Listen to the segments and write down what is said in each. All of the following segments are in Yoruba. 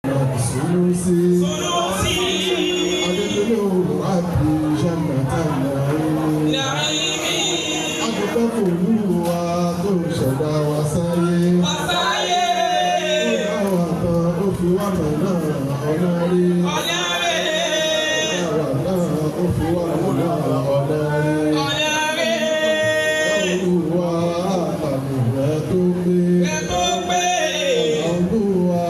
Sunusi. Sunusi. أدخله ربي جنة النعيم. Nàìmí. Adúpẹ́ f'Olúwa tó ṣẹ̀dá wa sáyé. Wàsáyé. Ó dá wa tán, ó fi wá mọ̀nà ọ̀nà rí. Ọ̀nà rẹ̀. Ó dá wa tán, ó fi wá mọ̀nà ọ̀nà rí. Ọ̀nà rẹ̀. Olúwa àtàmì rẹ̀ tó gbé. Rẹ̀ tó pé. Olúwa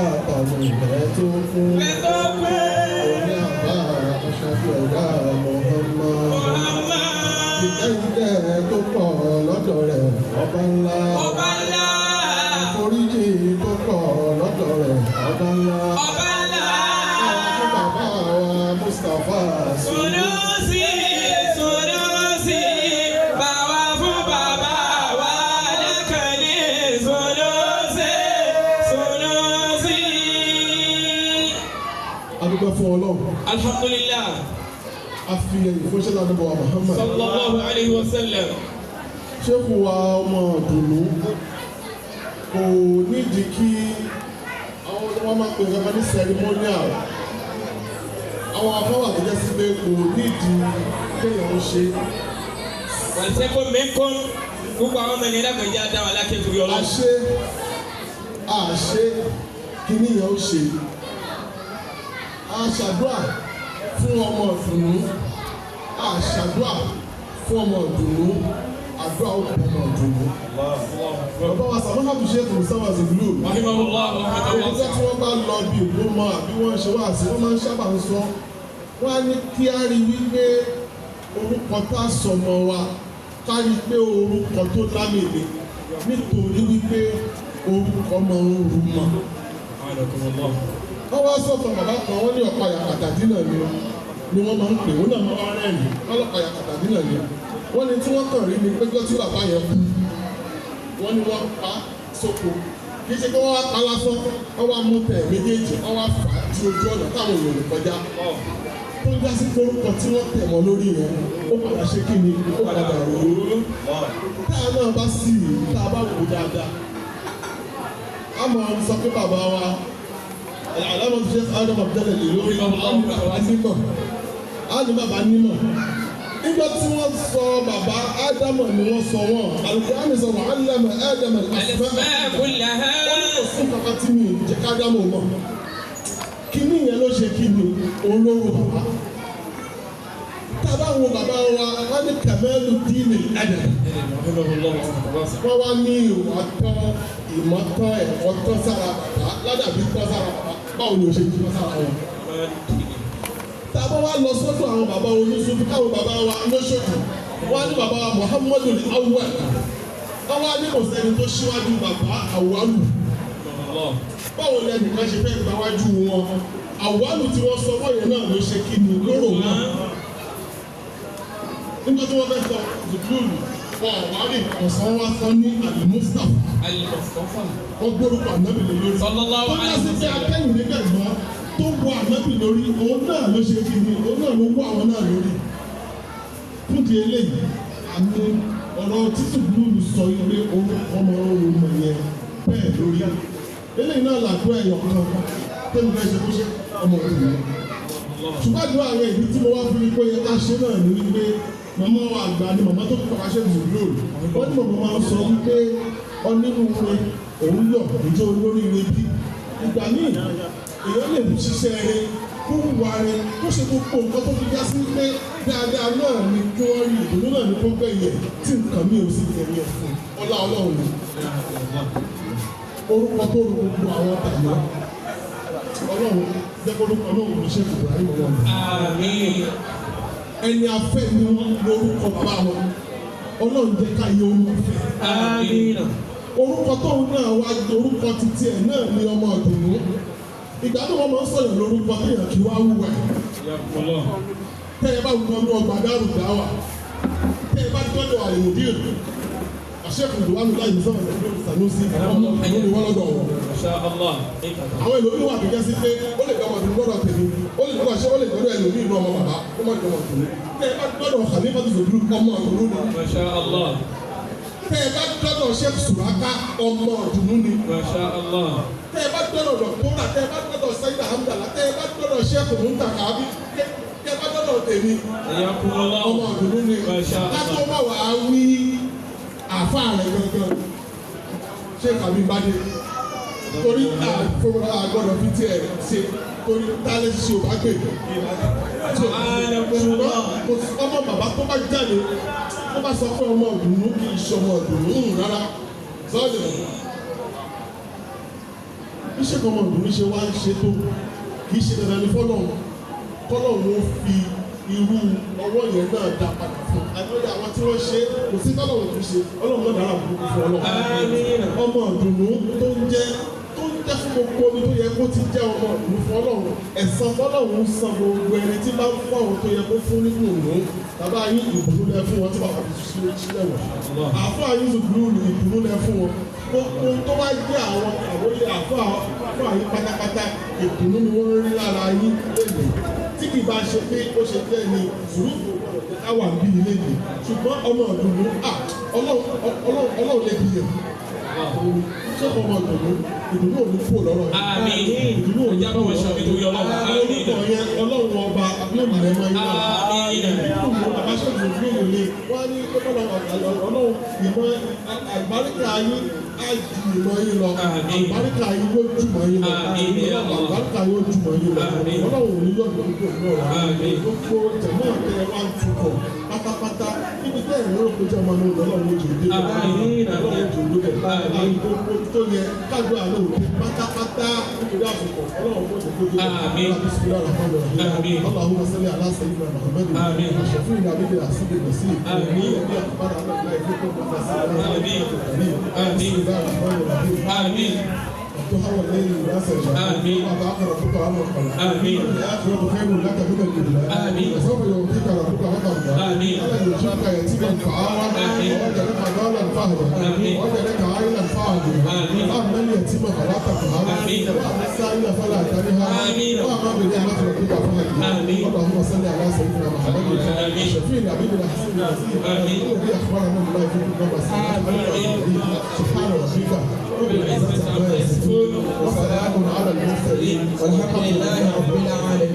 àtàmì rẹ̀ tó fún. Rẹ̀ tó pé. Oní àbá aṣáájú ẹ̀dá Muhammad. Muhammad. Ìkẹ́ tó pọ̀ lọ́dọ̀ rẹ̀ ọba ńlá. Ọba ńlá. Àforíjì tó pọ̀ lọ́dọ̀ rẹ̀ ọba ńlá. Ọba ńlá. Fún bàbá wa Mustapha. Sunusi, Sunusi, bàwá fún bàbá wa lẹ́kànnì. Sunusi, Sunusi. Adúgbò fún Ọlọ́run. Alhamdulillah, A fi ẹ̀yìn fún ṣẹlẹ̀ àdúgbò wa Muhammad. Sallallahu alayhi wa sallam. Ṣéèkù wa ọmọ ìdùnnú kò nídìí kí àwọn wọn máa pè nǹkan ní ceremonial. Àwọn afọwà tó jẹ́ sí pé kò nídìí kéèyàn ń ṣe. Wàlùsẹ́kọ̀ mẹ́kọ́ gbogbo àwọn ọmọ ènìyàn lágbèjà dá wa lákè torí Ọlọ́run. Àṣe àṣe kíní yẹn ó ṣe. A ṣàdúrà fún ọmọ ìdùnnú. A ṣàdúrà fún ọmọ ìdùnnú. Àdúrà ó kọ ọmọ ìdùnnú. Bàbá wa sàmúhàbù Sheikh Mustapha Zughlul. Rahimahullah Àwọn ìjọ tí wọ́n bá lọ bí ìgbómọ àbí wọ́n ṣe wá sí, wọ́n máa ń sábà ń sọ. Wọ́n á ní kí á rí wípé orúkọ tá a sọmọ wa ká rí pé orúkọ tó lámì ni nítorí wípé orúkọ máa ń rú mọ́. Wọ́n wá sọ̀tọ̀ bàbá kan, wọ́n ní ọ̀pá yàkàtà dínà ni wọ́n máa ń pè, wọ́n náà máa ń rẹ́rìn-ín, wọ́n lọ́pàá yàkàtà dínà ni. Wọ́n ní tí wọ́n kàn rí ni péjọ́ tí bàbá yẹn kú, wọ́n ní wọ́n pa sóko. Kì í ṣe pé wọ́n wá pa lásán, wọ́n wá mú tẹ̀ méjèèjì, wọ́n wá fà á di ojú ọ̀nà táwọn èèyàn lè kọjá. Tó ń jásí pé orúkọ tí wọ́n tẹ̀ mọ́ lórí yẹn, ó padà ṣe kí ni, ó padà rò ó. Tá a náà bá sì tá a bá wò dáadáa, a máa ń sọ pé bàbá wa alámọ̀ tó ṣe Adam Abdallah lè lórí bàbá nímọ̀, á ní bàbá nímọ̀. Nígbà tí wọ́n sọ bàbá Ádámọ̀ ni wọ́n sọ wọ́n, Al-Qur'an sọ wọ́n allama Ádámà al-asma. Al-asma kullaha. Ó ní kò sí kankan tí mi jẹ́ kádámọ̀ mọ̀. Kíní yẹn ló ṣe kí ni olóró bàbá. Tá a bá wo bàbá wa, wọ́n ní kamalu dini adab. Wọ́n wá ní ìwà tán, ìmọ̀ tán, ẹ̀kọ́ tán sára bàbá, ládàbí tán sára bàbá. Báwo ni o ṣe tán sára wọn? Tá a bá wá lọ sọ́dọ̀ àwọn bàbá oníṣòwò káwọn bàbá wa lóṣòdì, wọ́n á ní bàbá wa Muhammadu Awwal. Wọ́n wá ní kò sẹ́ni tó ṣíwájú bàbá Awwalu. Báwo ni ẹnìkan ṣe fẹ́ gba wájú wọn? Awwalu tí wọ́n sọ wọ́n yẹn náà ló ṣe kí ni lóró wọn. Nígbà tí wọ́n fẹ́ sọ Zùdúlù, wọn ò wá rí ọ̀sán wá sọ ní Al-Mustafa. Al-Mustafa. Wọ́n gbórúkọ ànábì lé lórí. Sallallahu Tó alayhi dá sí wa pé sallam. akẹ́yìn nígbàgbọ́ tó wọ ànábì lórí, òun náà ló ṣe kí ni, òun náà ló wọ àwọn náà lórí. Fúdi eléyìí, àmì ọ̀rọ̀ títù búlù sọ pé orúkọ ọmọ ọrùn mọ̀ yẹn bẹ́ẹ̀ lórí. Eléyìí náà làdúrà ẹ̀yọ̀ kan tẹ́lu fẹ́ ṣe kó ṣe ọmọ òkú mi. Ṣùgbọ́n àdúrà rẹ̀ ìdí tí mo wá fún mi pé yẹ ká ṣe náà ni wípé màmá wa àgbà ni màmá tó kọ́ aṣẹ́ ìzùlù. Wọ́n ní màmá máa ń sọ wípé onínúure òun yọ̀ níjọ́ olóríire bí. Ìgbà míì èèyàn lè ṣiṣẹ́ rẹ̀ kó wùwà rẹ̀ kó ṣe gbogbo nǹkan tó fi já sí pé dáadáa náà ni kí wọ́n rí ìdùnnú náà ní kó gbẹ̀yẹ̀ tí nǹkan mi ò sì tẹ̀lé ẹ̀ fún ọlá Ọlọ́run ni. Orúkọ tó ru gbogbo àwọn tàná Ọlọ́run jẹ́ kó orúkọ náà wò ní ṣe Ibrahim wọn. Àmín. Ẹni afẹ́ ni wọ́n lórúkọ bàbá wọn. Ọlọ́run jẹ́ ká yẹ ohun ọ̀fẹ́. Àmín. Orúkọ tóun náà wá orúkọ títí ẹ̀ náà ní ọmọ ìdùnnú. Ìgbà tó wọ́n máa ń sọ̀yàn lórúkọ téèyàn kí wá wúwa ẹ̀. Tẹ́ ẹ bá wù wọn ní ọgbà dárò dáwà. Tẹ́ ẹ bá dọ́dọ̀ àlèmọ̀dé àṣẹ́kùn ìwánu láì ní sọ̀rọ̀ Sanusi ọmọ ìlú ni wọ́n lọ́dọ̀ wọn. Masha Allah. Àwọn ẹlòmíì wà kíkẹ́ sí pé ó lè dọ́mọ̀ tó gbọ́dọ̀ tèmi, ó lè gbọ́dọ̀ ṣé ó lè gbọ́dọ̀ ẹlòmíì inú ọmọ bàbá, ó má dọ́mọ̀ tèmi. Tẹ́ ẹ bá dọ́dọ̀ Khalifa tó sòdúró ọmọ ìlú ni. Masha Allah. Tẹ́ ẹ bá dọ́dọ̀ Sheikh Suraka, ọmọ ọ̀dùnú ni. Masha Allah. Tẹ́ ẹ bá dọ́dọ̀ Dọ̀kúrà, tẹ́ ẹ bá dọ́dọ̀ Sayyid Hamdala, tẹ́ ẹ bá dọ́dọ̀ Sheikh Muntaka, tẹ́ ẹ bá dọ́dọ̀ tèmi, Hayyakumullah. ọmọ ọ̀dùnú ni. Masha Allah. Kátó má wàá wí àfa rẹ̀ gangan, Sheikh Abibade, torí àgbọ̀dọ̀ fi tiẹ̀ ṣe, torí tálẹ́ ṣe ò bá gbè. Ṣùgbọ́n kò sí ọmọ bàbá tó bá jáde tó bá sọ pé ọmọ ọ̀dùnú kì í ṣe ọmọ ọ̀dùnú rárá sọ́ọ̀dì. Bí ṣe kọ́ ọmọ ọ̀dùnú ṣe wá ń ṣe tó, kì í ṣe dandan ní fọ́lọ́hún kọ́lọ́hún ó fi irú ọwọ́ yẹn náà dá padà fún un. Àìmọye àwọn tí wọ́n ṣe kò sí tọ́lọ́hún tó ṣe. Ọlọ́run náà dára burúkú fún Ọlọ́run. Àmín. Ọmọ ọ̀dùnú tó ń jẹ́ fún gbogbo omi tó yẹ kó ti jẹ́ ọmọ ọ̀dùnú fún Ọlọ́run, ẹ̀san tọ́lọ́run san gbogbo ẹni tí bá ń fún àwọn tó yẹ kó fún nínú òun. Bàbá yín, ìbùnú lẹ fún wọn tí bàbá fi sílẹ̀ wọ̀. Àfọ yín zùgbùrù, ìbùnú lẹ fún wọn. Gbogbo tó bá jẹ́ àwọn àwòlé àfọ yín pátápátá, ìbùnú ni wọ́n rí lára yín lẹ́yìn. Tí kì bá ṣe pé ó ṣe jẹ́ ni sùúrù káwà ń bí ilé yìí, ṣùgbọ́n ọmọ ọ̀dùnú, Ọlọ́run lè bí yẹn. Ṣé ọmọ ìdùnnú, ìdùnnú ò ní kúrò lọ́rọ̀ yìí. Àmín. Ìdùnnú ò ní Ẹja bá wọn ṣàmì torí Ọlọ́run. Àmín. Orúkọ yẹn, Ọlọ́run ọba yóò lẹ̀ mọ́ iná. Àmín. Nínú bàbá ṣètò ìdùnnú ni wọ́n á ní Ọlọ́run ìmọ̀ àlùbáríkà yín á ju ìmọ̀ yín lọ. Àmín. Àlùbáríkà yín yóò jùmọ̀ yín lọ. Àmín. Àlùbáríkà yóò jùmọ̀ yín lọ. Àmín. Ọlọ́run ò ní yọ̀ lórí kò ní ọ̀rọ̀. Àmín. Gbogbo jẹ̀mọ́ tẹ wá ń tukọ̀ pátápátá níbi tẹ́ ẹ̀rọ ló jẹ́ ọmọ náà, Ọlọ́run ó jò dé. Àmín. Ọlọ́run ó jò dé. Àmín. Gbogbo tó yẹ kájọ àlọ́ òde pátápátá nítorí àsìkò, Ọlọ́run kò tó dé. Àmín. Àmín. اللهم صل على سيدنا محمد آمين. الشفيع النبي الحسيب المسيح آمين. الذي أخبر عن الله فيكم. آمين. آمين. بسم الله الرحمن الرحيم. Àmín. والضحى والليل إذا سجى. آمين. وما أدراك ربك عما قال. آمين. الآخرة خير لك من الأولى. آمين. وسوف يعطيك ربك فترضى. آمين. ألم يجدك يتيما فآوى. آمين. ووجدك ضالا فهدى. آمين. ووجدك عائلا فأغنى. آمين. فأما اليتيم فلا تقهر. آمين. وأما السائل فلا تنهر. آمين. وأما بنعمة ربك فحدث. آمين. اللهم صل على سيدنا محمد آمين. الشفيع الحبيب الحسين المسيح آمين. الذي أخبرنا الله فيكم. آمين. سبحان ربك رب العزة عما يصفون وسلام على المرسلين والحمد لله رب العالمين.